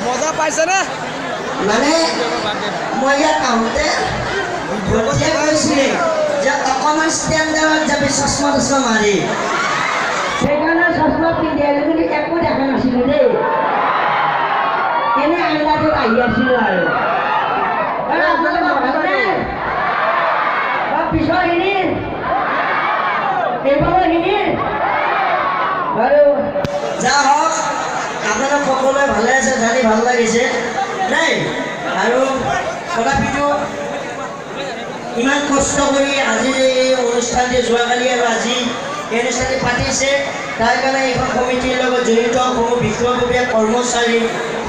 মজা পাইছেনে? মানে মই ইয়াত আহোঁতে ভণ্টিয়ে কৈছিলে যে অকণমান ষ্টেণ্ডাৰ্ডত যাবি, চশমা তচমা মাৰি। সেইকাৰণে চশমা পিন্ধি আহিলোঁ, কিন্তু একো দেখা নাছিলোঁ দেই, এনেই আন্দাজত আহি আছিলোঁ। আৰু আপোনালোকৰ ভালনে? বা পিছৰখিনিৰ, এইফালৰখিনিৰ বাৰু যা হওক, আপোনালোক সকলোৱে ভালে আছে জানি ভাল লাগিছে দেই। আৰু তথাপিতো ইমান কষ্ট কৰি আজি যে এই অনুষ্ঠানটি যোৱাকালি আৰু আজি এই অনুষ্ঠানটি পাতিছে, তাৰ কাৰণে এইখন সমিতিৰ লগত জড়িত সমূহ বিষয়ববীয়া, কৰ্মচাৰী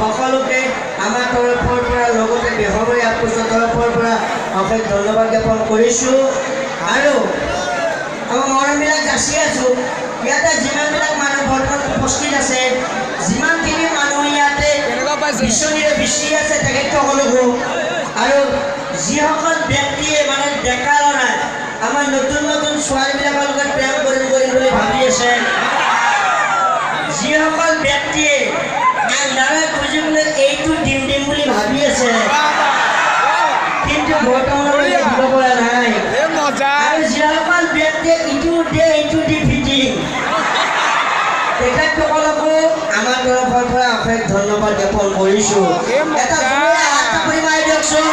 সকলোকে আমাৰ তৰফৰ পৰা, লগতে বেহৰবাৰী আউটপোষ্টৰ তৰফৰ পৰা অশেষ ধন্যবাদ জ্ঞাপন কৰিছোঁ। আৰু আমাৰ মৰমবিলাক যাচি আছোঁ। ইয়াতে যিমানবিলাক মানুহ বৰ্তমান উপস্থিত আছে, যিমানখিনি মানুহ ইয়াতে কেনেকুৱা পাইছে? বিচনীৰে বিচি আছে, তেখেতসকলকো, আৰু যিসকল ব্যক্তিয়ে মানে ডেকা ল'ৰাই আমাৰ নতুন নতুন ছোৱালীবিলাকৰ লগত প্ৰেম কৰিম কৰিম বুলি ভাবি আছে, যিসকল ব্যক্তিয়ে আন্ধাৰত খুজিবলৈ এইটো দিম দিম বুলি ভাবি আছে কিন্তু বৰ্তমানলৈকে দিব পৰা নাই, এ মজা। আৰু যিসকল ব্যক্তিয়ে ইটো দে ইটো দি ফিটিং, তেখেতসকলকো আমাৰ তৰফৰ পৰা অশেষ ধন্যবাদ জ্ঞাপন কৰিছোঁ। এ মজা। এটা জোৰে হাত চাপৰি মাৰি দিয়কচোন।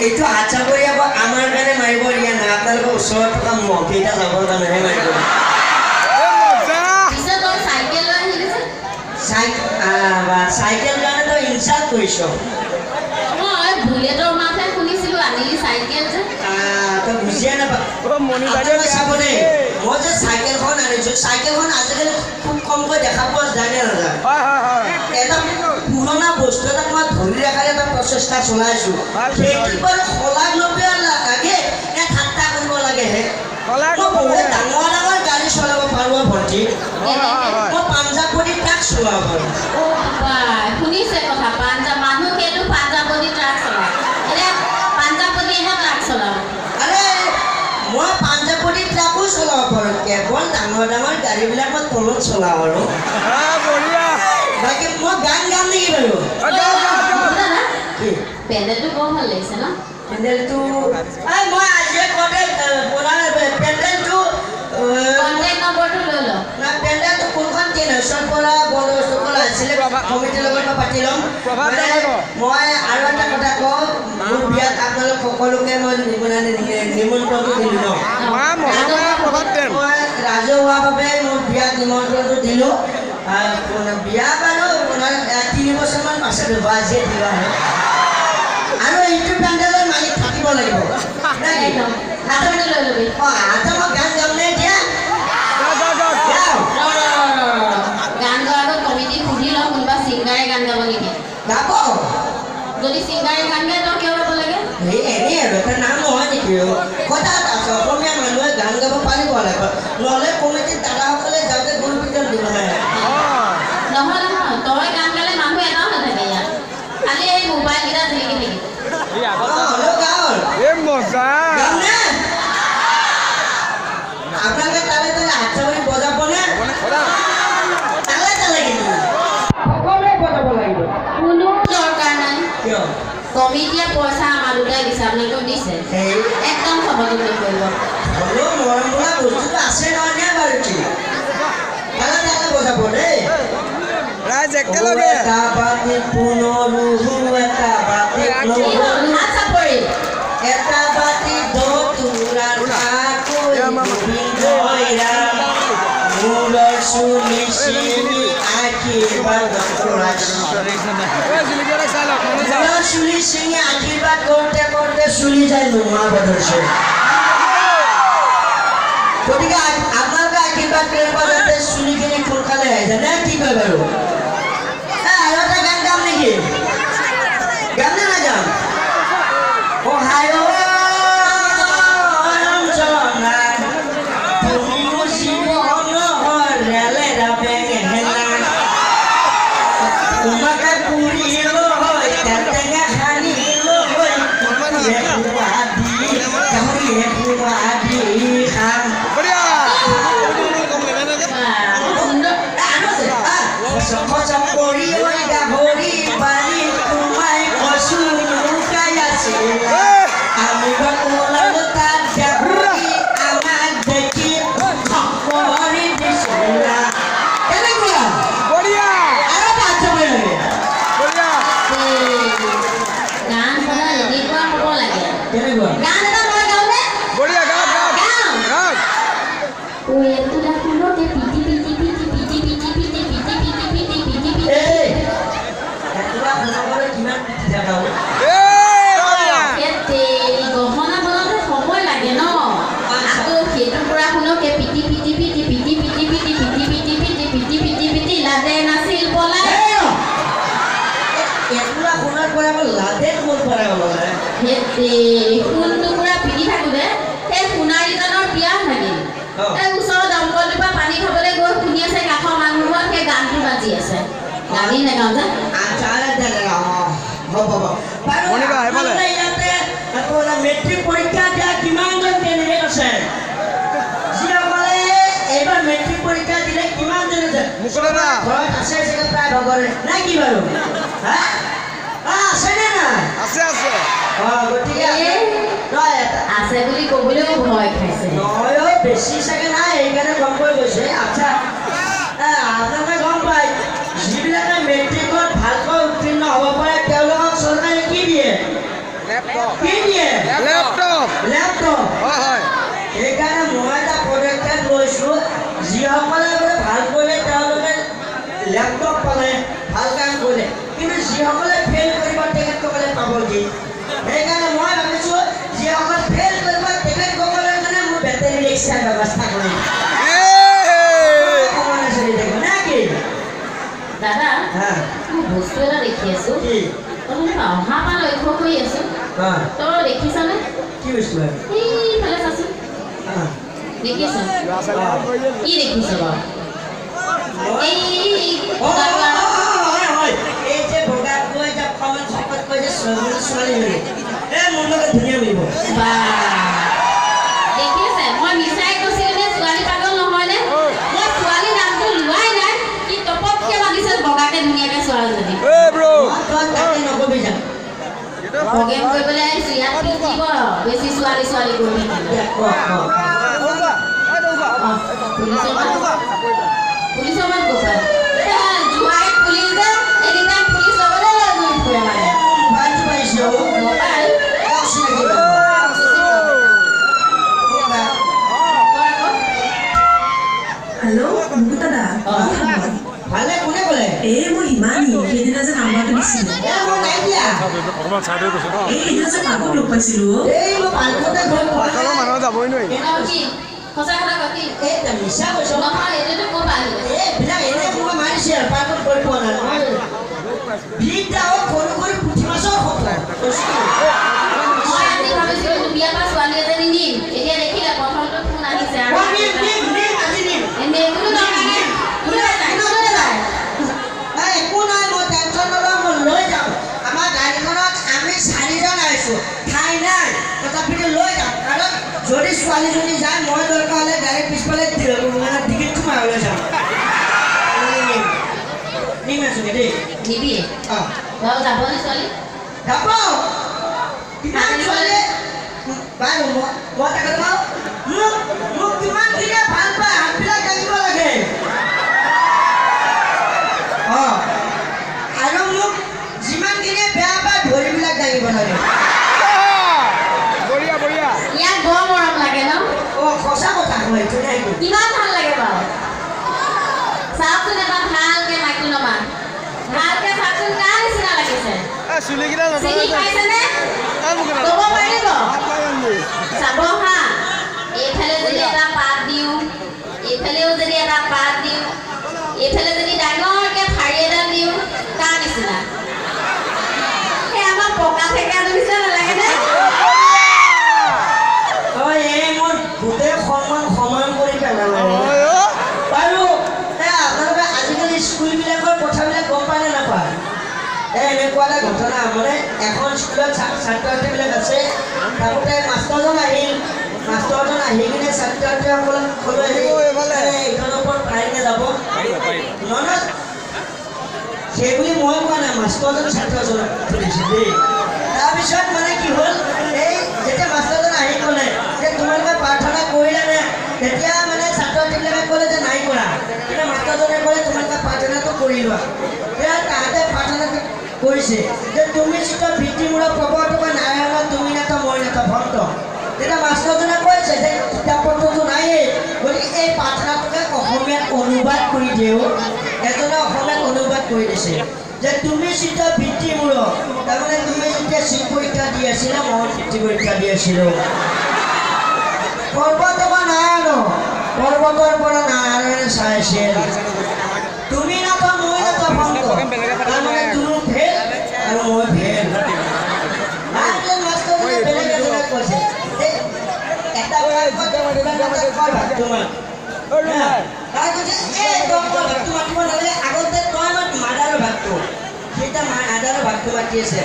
এইটো হাত চাপৰি আকৌ আমাৰ কাৰণে মাৰিব দিয়া নাই, আপোনালোকৰ ওচৰত থকা মহকেইটা যাবৰ কাৰণেহে মাৰিব। এ মজা। পিছে তই চাইকেল লৈ আহিলি যে? চাইকেল কাৰণে তই ইনচাল্ট কৰিছ। মই বুলেটৰ মাতহে শুনিছিলোঁ, আনিলি চাইকেল যে? তই বুজিয়ে নাপা। অ মণি বাইদেউ। আপোনালোকে চাব দেই, মই যে চাইকেলখন আনিছোঁ, চাইকেলখন আজিকালি খুব কমকৈ দেখা পোৱা যায় নে নাযায়? হয় হয় হয় এটা পুৰণা বস্তু এটাক মই ধৰি ৰখাৰ এটা প্ৰচেষ্টা চলাইছোঁ। ভাল। সেইটো বাৰু শলাগ ল'ব লাগে নে ঠাট্টা কৰিব লাগেহে? শলাগ মই ল'ব বহুত লাগে। ডাঙৰ ডাঙৰ গাড়ী চলাব পাৰোঁ ভণ্টি। হয় হয় হয় মই পাঞ্জাৱী ট্ৰাক চলাব পাৰোঁ। অ' বাবা, শুনিছে কথা? পাঞ্জাৱ মানুহ সেইটো পাঞ্জাৱনী ট্ৰাক চলায়, এতিয়া পাঞ্জাৱনীয়েহে ট্ৰাক চলাব। আৰে, মই পাঞ্জাৱী ট্ৰাকো চলাব পাৰোঁ, কেৱল ডাঙৰ ডাঙৰ গাড়ীবিলাক মই তলত চলাওঁ আৰু। বঢ়িয়া। বাকী মই গান গাম নেকি বাৰু? অ, গাওক, গাওক, গাওক। দাদা। কি? পেণ্ডেলটো বৰ ভাল লাগিছে ন? পেণ্ডেলটো, এই মই আজিয়ে কওঁতে পেণ্ডেলটো কণ্টেক্ট নম্বৰটো লৈ ল। না, পেণ্ডেলটো কোনখন ট্ৰেইন হাউচৰ পৰা বন্দোবস্ত কৰা হৈছিলে, কমিটিৰ লগত মই পাতি ল'ম। প্ৰভাত মানে দাদা ক। মই আৰু এটা কথা কওঁ, মোৰ বিয়াত আপোনালোক সকলোকে মই মানে নিমন্ত্ৰণটো দিলোঁ ন। মা মহামায়া প্ৰভাত টেন। মই ৰাজহুৱাভাৱে মোৰ বিয়াত নিমন্ত্ৰণটো দিলোঁ। বিয়া বাৰু আপোনাৰ 3 বছৰমান পাছত হ'ব, আজিয়ে দিলোঁ আৰু। আৰু এইটো পেণ্ডেলৰ মালিক থাকিব লাগিব, নে কি? একদম হাততে লৈ ল'বি। অঁ, আচ্ছা, মই গান গামনে এতিয়া? গাওক, গাওক, গাওক। গাওঁ। ৰ ৰ ৰ ৰ ৰ, গান গোৱাৰ আগত কমিটিক সুধি লওঁ, কোনোবা ছিংগাৰে গান গাব নেকি। গাব। যদি ছিংগাৰে গান গায়, তই কিয় গাব লাগে? এই এনেই আৰু এটা নাম নহয় নেকি? কথা এটা আছে, অসমীয়া মানুহে গান গাব পাৰিব লাগিব, নহ'লে কমিটিৰ দাদাসকলে যাওঁতে গৰু পিটন দিব নাই। নহয় নহয়, তই গান গালে মানুহ এটাও নাথাকে ইয়াত, খালি এই মোবাইলকেইটা জিলিকি থাকিব। এই আগত। অঁ, হ'লেও গাওঁ আৰু। এ মজা। গামনে? আপোনালোকে তালে তালে হাত চাপৰি বজাবনে? তালে তালে, কিন্তু সকলোৱে বজাব লাগিব। কোনো দৰকাৰ নাই। কিয়? কমিটিয়ে পইচা আমাৰ দুটাই দিছে, আপোনালোকক দিছে? সেই একদম সহযোগ নকৰিব। হ'লেও মৰম বোলা বস্তুটো আছে নহয় নে বাৰু? কি তালে তালে বজাব দেই। ৰাইজ একেলগে। এটা বাতিত পুনৰু, এটা বাতিত কি হ'ল? নহৰু, হাত চাপৰি। এটা বাতিত ধতুৰাৰ খাকৈ গোবিন্দই ৰাম, মূৰৰ চুলি ছিঙি আশীৰ্বাদ কৰাইছে। জিলিকি চাই লওক মানুহ চাওক। মূৰৰ চুলি ছিঙি আশীৰ্বাদ কৰোঁতে কৰোঁতে চুলি যায় নোহোৱা ধৰিছে। গতিকে আপোনালোকে আশীৰ্বাদ কৰিব যাতে চুলিখিনি সোনকালে আহি যায়, নে কি কয় বাৰু? এ আৰু এটা গান গাম নেকি? গাম নে নাগাম? অ হাই অ ৰঞ্জনা, তুমি মোৰ জীৱনৰ ৰেলেৰা বেঙেনা, তোমাকে পুৰিলো হয়, তেল টেঙা সানিলো হয়, কুকুৰে খোৱা দি গাহৰিয়ে খোৱা দি খাম। বঢ়িয়া। বাহ, সুন্দৰ। এ, আৰু আছে। সোণ টুকুৰা পিন্ধি থাকোঁতে সেই সোণাৰীজনৰ বিয়া ভাগিল। এই ওচৰৰ দমকলটোৰ পৰা পানী খাবলৈ গৈ শুনি আছে কাষৰ মানুহৰ সেই গানটো বাজি আছে। গালি নাগাওঁ যে। আচ্ছা, হ'ব হ'ব। ইয়াতে মেট্ৰিক পৰীক্ষা দিয়া কিমানজন কেণ্ডিডেট আছে? যিসকলে এইবাৰ মেট্ৰিক পৰীক্ষা দিলে কিমানজন আছে? ঘৰত আছে চাগে প্ৰায় ভাগৰে, নাই কি বাৰু? হা, আছেনে নাই? আছে আছে। অঁ, গতিকে আছে বুলি ক'বলৈও ভয় খাইছে। নহয়, বেছি চাগে নাই, সেইকাৰণে কমকৈ গৈছে। আচ্ছা, আপোনালোকে গম পায় যিবিলাকে মেট্ৰিকত ভালকৈ উত্তীৰ্ণ হ'ব পাৰে তেওঁলোকক চৰকাৰে কি দিয়ে? কি দিয়ে? লেপটপ। লেপটপ। হয়। সেইকাৰণে মই এটা পদক্ষেপ লৈছোঁ, যিসকলে বোলে ভাল কৰিলে তেওঁলোকে লেপটপ পালে, ভাল কাম কৰিলে, কিন্তু যিসকলে ফেইল কৰিব তেখেতসকলে পাব কি? সেইকাৰণে মই ভাবিছোঁ যিসকল ফেইল কৰিব তেখেতসকলৰ কাৰণে মোৰ বেটেৰী ৰিক্সাৰ ব্যৱস্থা কৰিম। সমানে চলি থাকিব নে কি? দাদা, মই বস্তু এটা দেখি আছোঁ। অহা পৰা লক্ষ্য কৰি আছোঁ। তই দেখিছানে? কি বস্তু? সেইফালে চাচোন। দেখিছ? কি দেখিছ বাৰু? এই যে বগাকৈ যে অকণমান শকতকৈ যে ছোৱালী, এই মোৰ লগত ধুনীয়া মিলিব। দেখিছে, মই মিছাই কৈছিলো নে ছোৱালী পাগল নহয়নে? মই ছোৱালী নামটো লোৱাই নাই, কি টপককে মাতিছে বগাকে ধুনীয়াকে ছোৱালীজনী। নকবি যা। প্ৰগ্ৰেম কৰিবলৈ আহিছো, ইয়াত পিটিব বেছি ছোৱালী ছোৱালী কৰি থাকিলে। পুলিচৰ মাত গ'ল। জোৱাই পুলিচ যে এনি টাইম পুলিচ লগতে লৈ ঘূৰি ফুৰে মানে। মোবাইল হেল্ল' মুকুতা দা, ভালে? কোনে ক'লে? এই মই হিমানী, সেইদিনা যে নাম্বাৰটো দিছিলোঁ। এই সেইদিনা যে পাৰ্কত লগ পাইছিলোঁ। এই মই পাৰ্কতে গৈ পোৱা নাই। মানুহ যাবই নোৱাৰি। সঁচা কথা কয় কি? এই মিছা কৈছ। নহয়, এইটোতো ক'ৰ পৰা আহিলে? এইবিলাক এনেই কোনোবা মাৰিছে আৰু পাৰ্কত গৈ পোৱা নাই। বিদ্যাও সৰু সৰু পুঠি মাছৰ সত্ৰ। মই আজি ভাবিছিলোঁ বিয়াৰ পৰা ছোৱালী এজনী নিম, এতিয়া দেখিলে প্ৰথমটো ফোন আহিছে আৰু। কোনো দৰকাৰ নাই, কোনো যায়। একো নাই, মই টেনশ্যন নলওঁ, মই লৈ যাম। আমাৰ গাড়ীখনত আমি চাৰিজন আহিছোঁ, ঠাই নাই, তথাপিতো লৈ যাম। কাৰণ যদি ছোৱালীজনী যায়, মই দৰকাৰ হ'লে গাড়ীৰ পিছফালে মানে টিকেট সোমাই লৈ যাম। নিম আছোগে দেই। নিবি? অঁ। বাৰু যাবনে ছোৱালী? যাব। কিমান ছোৱালীয়ে বাৰু মই তাকে কওঁ, মোক কিমানখিনিয়ে ভাল পায় হাতবিলাক দাঙিব লাগে। অঁ, আৰু মোক যিমানখিনিয়ে বেয়া পায় ভৰিবিলাক দাঙিব লাগে। বঢ়িয়া বঢ়িয়া। ইয়াক বৰ মৰম লাগে ন? অঁ, সঁচা কথা হয় এইটো, নাই কিমান ভাল লাগে বাৰু। চাওকচোন এবাৰ ভালকে মাইকটো নমা, ভালকে চাওকচোন কাৰ নিচিনা লাগিছে? চিনি পাইছেনে? ক'ব পাৰিব? চাব হা, এইফালে যদি এটা পাত দিওঁ, এইফালেও যদি এটা পাত দিওঁ, এইফালে যদি ডাঙৰকে ঠাৰি এডাল দিওঁ, কাৰ নিচিনা? সেই আমাৰ পকা ঠেকাটোৰ নিচিনা নালাগেনে? এই মোৰ গোটেই সন্মান সমান কৰি পেলালে। বাৰু এই আপোনালোকে আজিকালি স্কুলবিলাকৰ কথাবিলাক গম পায় নে নাপায়? এই এনেকুৱা এটা ঘটনা, মানে এখন স্কুলত ছাত্ৰ ছাত্ৰীবিলাক আছে, থাকোঁতে মাষ্টৰজন আহিল। মাষ্টৰজন আহি কিনে ছাত্ৰ ছাত্ৰীসকলক ক'লে, এইখনৰ ওপৰত পাৰিনে যাব? নহয়, সেইবুলি মই কোৱা নাই, মাষ্টৰজন ছাত্ৰজনক সুধিছে দেই। তাৰপিছত মানে কি হ'ল, এই যেতিয়া মাষ্টৰজন আহি ক'লে যে তোমালোকে প্ৰাৰ্থনা কৰিলানে, তেতিয়া মানে ছাত্ৰ ছাত্ৰীবিলাকে ক'লে যে নাই কৰা। তেতিয়া মাষ্টৰজনে ক'লে তোমালোকে প্ৰাৰ্থনাটো কৰি লোৱা। তেতিয়া তাহাঁতে প্ৰাৰ্থনাটো কৰিছে যে তুমি চিত বৃত্তিমূলক প্ৰৱৰ্তক নাৰায়ণ, তুমি নাথ মই নাথ ভক্ত। তেতিয়া মাষ্টৰজনে কৈছে যে কিতাপ পত্ৰটো নায়েই, গতিকে এই প্ৰাৰ্থনাটোকে অসমীয়াত অনুবাদ কৰি দিওঁ। এজনে অসমীয়াত অনুবাদ কৰি দিছে যে তুমি চিত বৃত্তিমূলক, তাৰমানে তুমি যেতিয়া চিত পৰীক্ষা দি আছিলা, মই বৃত্তি পৰীক্ষা দি আছিলোঁ। পৰ্বতবা নাৰায়ণ, পৰ্বতৰ পৰা নাৰায়ণে চাইছিল, তুমি নাথ মই নাথ ভক্ত, তাৰমানে তুমি ফেল আৰু মই ফেল। তাৰপিছত মাষ্টৰজনে কৰ ভাগটো মাত। তাই কৈছে, এই তই কৰ ভাগটো মাতিব নালাগে, আগতে তই মাত মাদাৰৰ ভাগটো। তেতিয়া মাদাৰৰ ভাগটো মাতি আছে,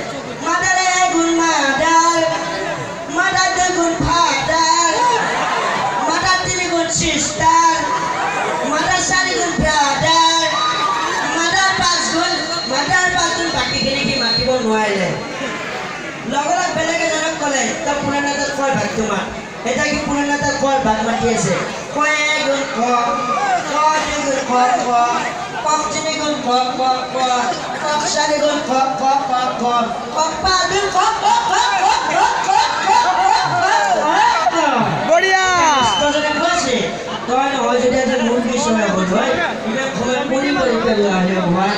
মাদাৰে গুণ মাদাৰ, মাদাৰ দুই গুণ ফাদাৰ, মাদাৰ তিনি গুণ চিষ্টাৰ, মাদাৰ চাৰি গুণ ব্ৰাদাৰ, মাদাৰ পাঁচ গুণ, মাদাৰ পাঁচ গুণ। বাকীখিনি সি মাতিব নোৱাৰিলে। লগতে বেলেগ এজনক ক'লে, তই পুৰণা তাত কৰ ভাগটো মাত। এতিয়া কি পুৰণা তাত কৰ ভাগ মাতি আছে, ক এক গুণ ক, ক দুই গুণ ক ক, ক তিনি গুণ ক ক ক, ক চাৰি গুণ ক ক ক ক, ক পাঁচ গুণ ক ক ক ক ক ক ক ক ক। বঢ়িয়া। কষ্টজনে কৈছে, তই নহয় যদি আজি মোৰ পিছৰে হ'ল হয়, ইমান সময় পৰি পৰি পেলোৱা হ'লে ভগৱান।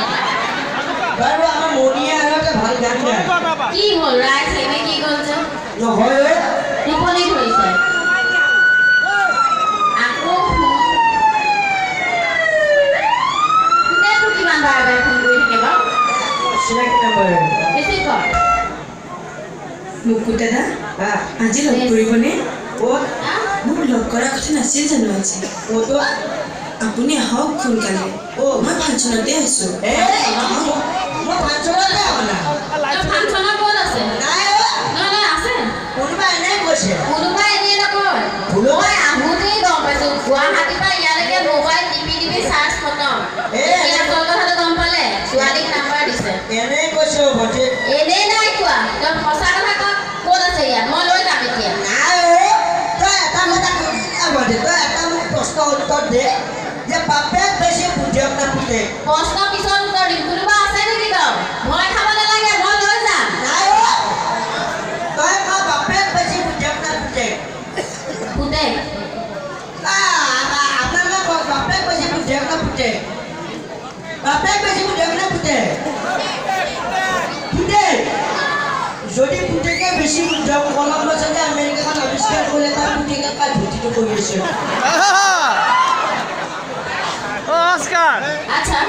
বাৰু আমাৰ মণিয়ে আৰু এটা ভাল গান গায়। কি হ'ল ৰাইজ, এনে কি গ'ল যে? নহয় ঐ। টোপনি ধৰিছে আকৌ ফোন। কোনেতো কিমান বাৰে বাৰে ফোন কৰি থাকে বাৰু? চিনাকি নম্বৰ। ৰিচিভ কৰ। মুকুতা দা। হা। আজি লগ কৰিবনে? ক'ত? হা? মোক লগ কৰাৰ কথা নাছিল জানো আজি? ক'ত? আপুনি আহক সোনকালে। অ'। মই ফাংচনতে আছোঁ। এ মই ফাংচনতে অহা নাই। তই ফাংচনত ক'ত আছে? নাই অ'। নহয় নহয়, আছে। কোনোবা এনেই কৈছে। কোনোবাই এনেই নকয়। কোনোবাই- মই আহোঁতেই গম পাইছো, গুৱাহাটীৰ পৰা ইয়ালৈকে মোবাইল টিপি টিপি চাৰ্জ খতম। এ, এতিয়া আচল কথাটো গম পালে, ছোৱালীক নাম্বাৰ দিছে। এনেই কৈছে অ' ভণ্টি। এনেই নাই কোৱা। তই সঁচা কথা ক, ক'ত আছে ইয়াত? মই লৈ যাম এতিয়া। নাই অ', তই এটা কথা ভণ্টি, তই এটা মোক প্ৰশ্ন উত্তৰ দে যে বাপেক বেছি বুদ্ধিয়ক না পুতেক? প্ৰশ্ন পিছত উত্তৰ দিম। কোনোবা আছে নেকি বাৰু? ভয় খাব নালাগে, মই লৈ যাম। নাই অ', তই ক, বাপেক বেছি বুদ্ধিয়ক না পুতেক? পুতেক। আপোনালোকে কওক, বাপেক বেছি বুদ্ধিয়ক না পুতেক? বাপেক বেছি বুদ্ধিয়ক না পুতেক? পুতেক। যদি পুতেকে বেছি বুদ্ধিয়ক, কলম্বাছে যে আমেৰিকাখন আৱিষ্কাৰ কৰিলে, তাৰ পুতেকে কাৰ ধুতিটো কৰি আছে? অস্কাৰ। আচ্ছা,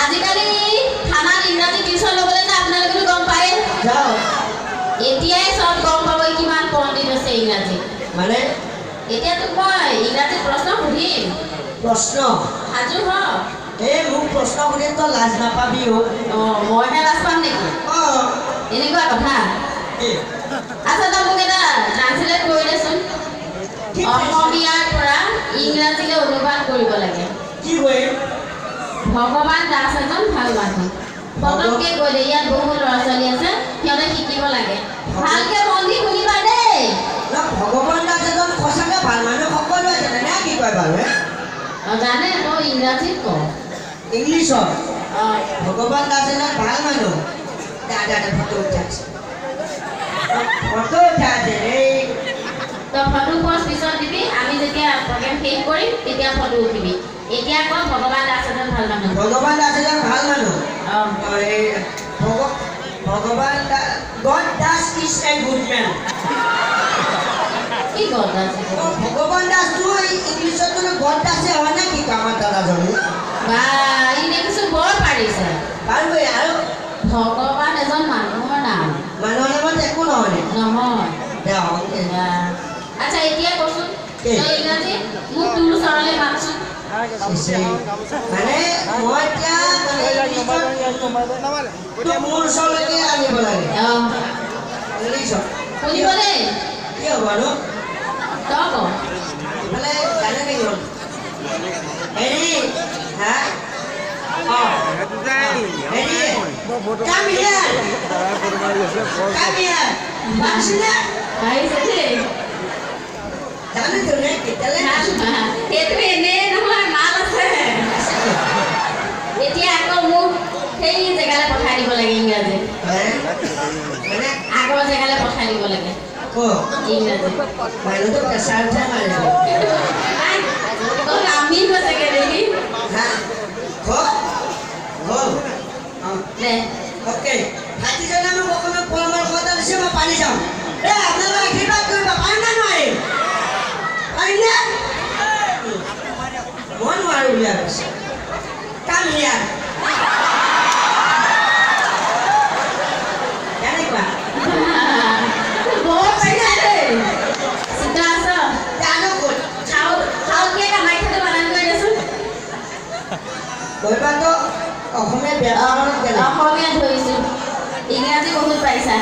আজিকালি থানাত ইংৰাজী টিউচন ল'বলৈ যে আপোনালোকেতো গম পায়ে। যাওঁ। এতিয়াই চব গম পাব কিমান পণ্ডিত আছে ইংৰাজী। মানে? এতিয়া তোক মই ইংৰাজীত প্ৰশ্ন সুধিম। প্ৰশ্ন? সাজু হ। এই মোক প্ৰশ্ন সুধি তই লাজ নাপাবি অ'। অঁ, মইহে লাজ পাম নেকি? অঁ। এনেকুৱা কথা। কি? আচ্ছা, তই মোক এটা ট্ৰান্সলেট কৰি দেচোন। কি? অসমীয়াৰ পৰা ইংৰাজীলৈ অনুবাদ কৰিব লাগে। কি কৰিম? ভগৱান দাস এজন ভাল মানুহ। পটককে কৈ দে, ইয়াত বহুত ল'ৰা ছোৱালী আছে, সিহঁতে শিকিব লাগে। ভালকে মন দি শুনিবা দেই। ন, ভগৱান দাস এজন সঁচাকে ভাল মানুহ, সকলোৱে জানে নে কি কয় বাৰু হে? অঁ, জানে, তই ইংৰাজীত ক। ইংলিছত? অঁ। ভগৱান দাস এজন ভাল মানুহ। দা দা দা, ফটো উঠা আছে, ফটো উঠা আছে এই। তই ফটো পষ্ট পিছত দিবি। আমি যেতিয়া প্ৰগ্ৰেম শেষ কৰিম তেতিয়া ফটো উঠিবি। এতিয়া ক, ভগৱান দাস এজন ভাল মানুহ। ভগৱান দাস এজন ভাল মানুহ। অঁ। অঁ, এই ভগৱান Das, God Das is a good man. কি গড দাস? অঁ, ভগৱান দাসটো এই ইংলিছততো গড দাসে হয় নে কি আমাৰ দাদাজনী? বা, ই দেখিছো বৰ পাৰিছে। পাৰিবই আৰু। ভগৱান এজন মানুহৰ নাম। মানুহৰ নামত একো নহয় নেকি? নহয়। দে হওক। বা। আচ্ছা, এতিয়া কচোন। কি? তই ইংৰাজী মোক তোৰ ওচৰলৈ মাতচোন। মানে মই এতিয়া মানে ইংলিছত তোক মোৰ ওচৰলৈকে আনিব লাগে? অঁ। ইংলিছত। শুনিব দেই। কি হ'ব আৰু? তই ক। মানে জানে নেকি হ'ল হেৰি হা অঁ হেৰি, কাম হিয়াৰ, কাম হিয়াৰ, পাৰিছেনে? পাৰিছে দেই। জানোতো নে কেতিয়ালৈ। সেইটো এনেই নহয়, মাল আছে। এতিয়া আকৌ মোক সেই জেগালৈ পঠাই দিব লাগে ইংৰাজী। মানে? আগৰ জেগালৈ পঠাই দিব লাগে। ক। ইংৰাজী। মানুহটো প্ৰেছাৰ উঠাই মাৰিব। তই আমি হৈছেগে দেখি। হা, হ'ল হ'ল, অঁ। দে। অ'কে, ভাইটিজনে মোক অকণমান পৰামৰ্শ এটা দিছে, মই পাৰি যাম। এই আপোনালোকে আশীৰ্বাদ কৰিব, পাৰিম নে নোৱাৰিম? পাৰিম নে? মই নোৱাৰোঁ বুলি ভাবিছোঁ। কাম হিয়াৰ, কেনেকুৱা? বৰ পাৰিছে দেই। চিন্তা আছ? জানো ক'ত। অসমীয়া ব্যাকৰণত কেনে? অসমীয়া ধৰিছোঁ, ইংৰাজী বহুত পাইছা।